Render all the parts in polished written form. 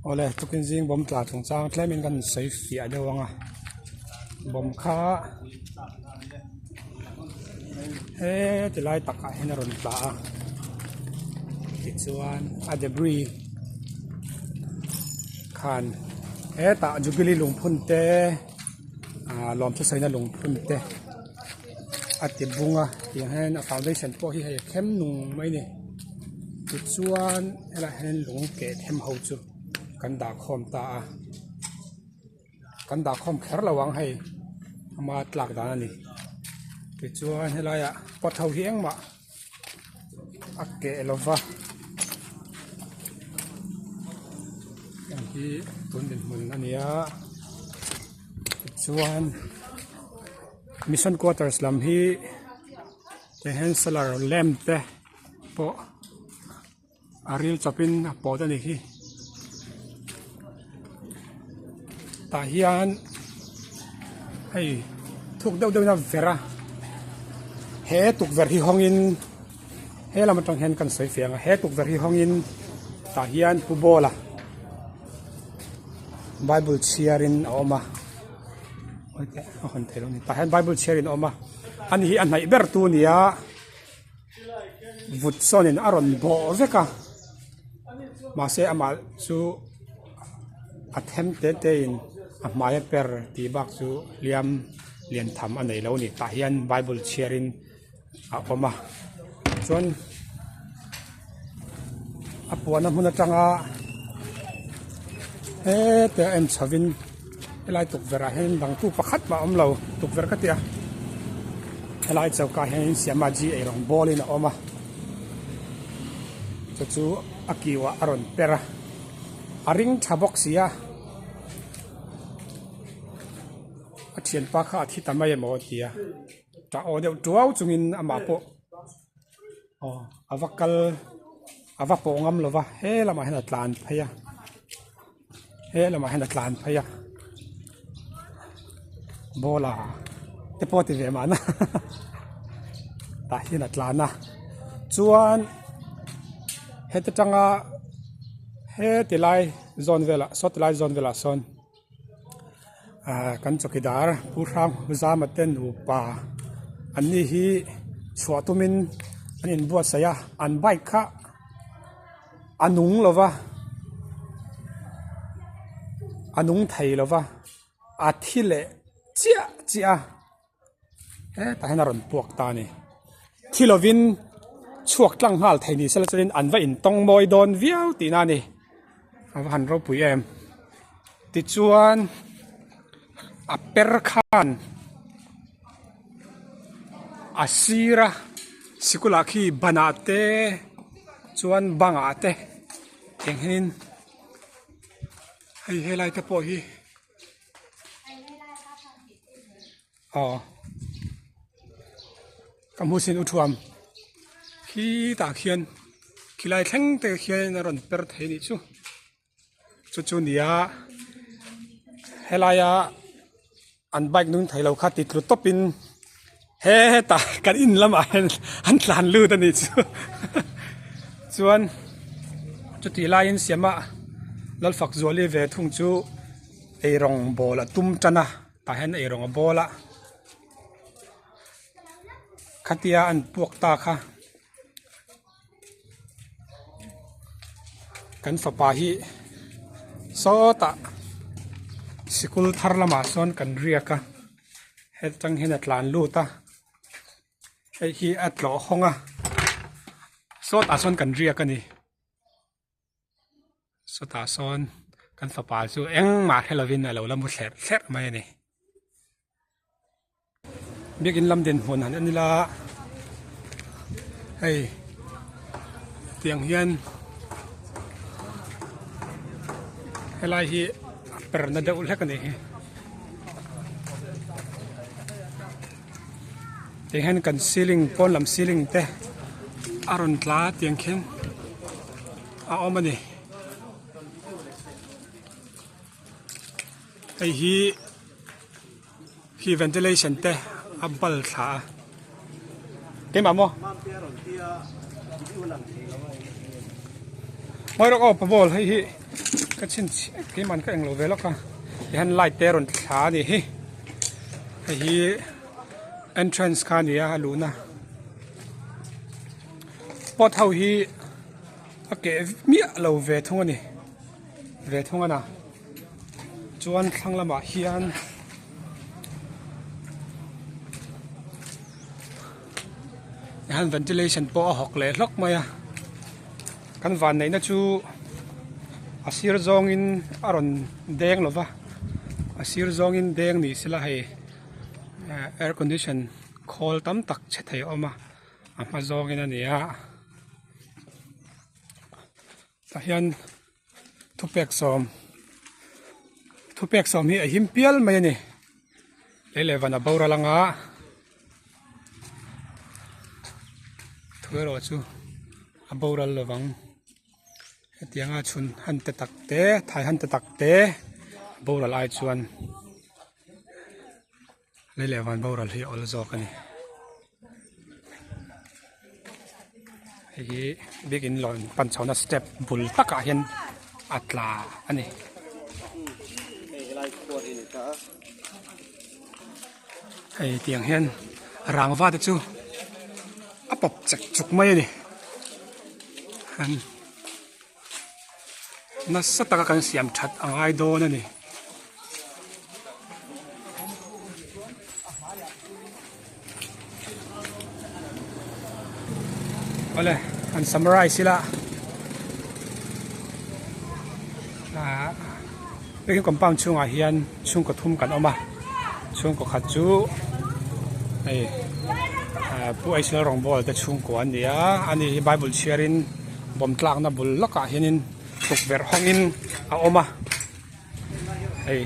Awle tukin zing bawm tla chungchang tlemin kan sawi fiah deuh ang a bawm kha heti lai takah hian a rawn tla a tichuan a debris khan hetah jubilee lungphun te ah lawmthu sawina lungphun te a ti bung a tiang hian a foundation pawh hi hei a khem nung mai a ni tichuan helaiah hian lung keh them ho chu kan dah khawm ta a kan dah khawm kher lo ang hei ama tlak dan a ni tichuan helaiah pot ho hi engmah a keh lo va heng hi tun dinhmun a ni a tichuan mission quarters lam hi tihian solar lamp te pawh a ril chawpin a pawt a nih hi tah hian hei thuk deuh deuhin a verh a he tukverh hi hawngin he lam atang hian kan sawi fiah ang a he tukverh hi hawngin tah hian pu bawla bible chhiarin a awm a a hawn theih loh a ni tah hian bible chhiarin a awm a ani hi a hnaih ber tu a ni a. Vut sawnin a rawn bawh vek a mahse amah chu a them te te in a hmai a per tih bak chu hliam lian tham a nei lo a ni tah hian bible chhiar in a awm a chuan a puanna hmun atanga heta en chho in helai tukverh ah hian dangtu pakhat mah a awm lo tukverh ka ti a helai choka ah hian siama ji ei rawng bawl in a awm a chu chu a kiu ah a rawn per a a ring tha bawk si a a thianpa kha a thi ta mai emaw a ti a tah aw deuh tuau chungin amah pawh. Aw a va kal a va pawh ngam lo va he lamah hian a tlan phei a he lamah hian a tlan phei a ball a te pawh a ti ve mahna tah hian a tlan a chuan heta tanga heti lai zawn velah saw ti lai zawn velah sawn. Ahh kan chawkidar pu hrang zama te nupa an ni hi chhuah tumin an inbuatsaih a an bike kha a nung lo va a nung thei lo va a thi leh chiah chiah a. Hetah hian a rawn puak ta a ni thi lovin chhuak tlang nghal thei ni sela chuanin an va intawng mawi dawn viau tihna a ni a va han ropui em tichuan a per khan a sir a sikul ah khi ban ah te chuan bang ah te eng hianin hei helai te pawh hi. Aw ka hmu sin u thuam khi tah khian khilai thleng te khian a rawn per thei anih chu chu chu nia helaia an bike nung thei lo kha ti tlu tawp in hetah kan in lamah hian an tlan lut anih chu chuan chutih laiin siama Lalfakzuali ve thung chu eirawng bawl a tum tan a tah hian eirawng a bawl a khatia an puak ta kha kan fapa hi sawtah sikul thar lamah sawn kan riak a hetang hian a tlan lut a hei hi a tlawh hawng a sawtah sawn kan riak a ni. Sawtah sawn kan fapa chu engmah hre lovin a lo la mu thlerh thlerh mai a ni. Biakin lam dinhmun han en ila hei tiang hian helai hi a per na deuh hlek a ni hi. Tiang hian kan ceiling pawn lam ceiling te a rawn tla tiang khian a awm a ni hei hi khi ventilation te a bal thla a keimah maw ngawi rawh aw pa ball hei hi. Ka chhinchhiah keimahni ka englo ve lawk a tihian light te a rawn thla a nih hi hei hi entrance kha a ni a a luhna pot ho hi a keh miah lo ve thung a ni ve thung a na chuan thlang lamah hian. Tihian ventilation pawh a hawk leh hlawk mai a kan van neihna chu a sir zawngin a rawn deng lo va a sir zawngin deng ni sela hei air condition khawl tam tak chhe thei a awm a a hma zawngin a ni a tah hian thupek sawm thupek sawm hi a him pial mai a ni lei leh van a boral anga thu erawh chu a boral lovang hetianga chhun han te tak te thai han te tak te boral ai chuan lei leh van boral hi a awl zawk a ni hei hi biakin lawn pan chhohna step bul takah hian a tla a ni. Hei tiang hian rangva te chu a pawp chek chuk mai a ni nasa taka kan siam that a ngai dawn a ni. Awle han summarize ila ah hei compound chhungah hian chhungkaw thum kan awm a chhungkaw khat chu hei ah pu Aisel rawngbawl te chhungkua an ni a ani hi bible chhiarin bawm tlakna bul lawkah hianin tukverh hawngin a awm a hei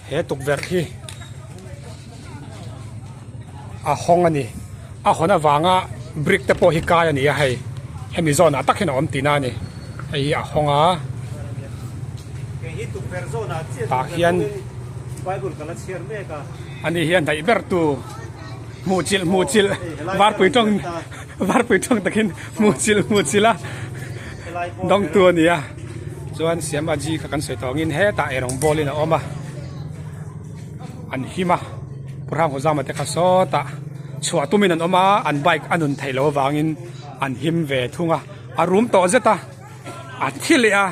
he tukverh hi a hawng a ni a hawn avanga brick te pawh hi kai a ni a hei hemi zawnah tak hian a awm tihna a ni hei hi a hawng a tah hian ani hian hnaih ber tu hmuh chilh hmuh chilh varpui tawng Varpui tawng takin hmuh chilh hmuh chilh a dawngtu a ni a chuan Siamaji kha kan sawi tawh angin hetah eirawng bawlin a awm a an him a Pu Hrangkhawzama te kha sawtah chhuah tumin an awm a an bike a nun theih loh avangin an him ve thung a a rum tawh zet a a thi leh a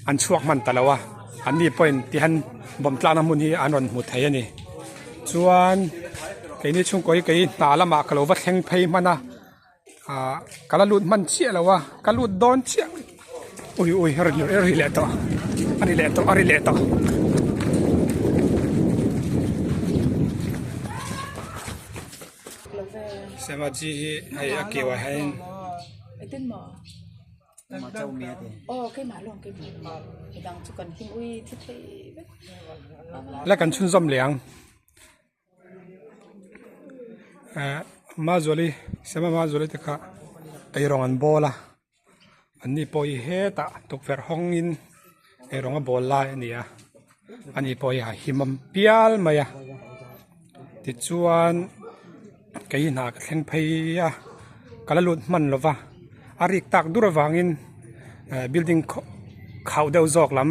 an chhuak hman ta lo a an ni pawhin tihian bawm tlakna hmun hi an rawn hmu thei a ni. Chuan keini chhungkaw hi kei hna lamah ka lo va thleng phei hman a ah ka la lut hman chiah lo a ka lut dawn chiah ui ui a ri leh tawh a ri leh tawh a ri leh tawh. Semaji hi hei a keu ah hian. La kan chhunzawm leh ang eh Mazuali Sema Mazuali te kha eirawng an bawl a an ni pawh hi hetah tukverh hawngin eirawng a bawl lai a ni a ani pawh hi a him pial mai a tichuan. Kei hna ka thleng phei a ka la lut hman lo va a rik tak dur avangin eh building khauh deuh zawk lam.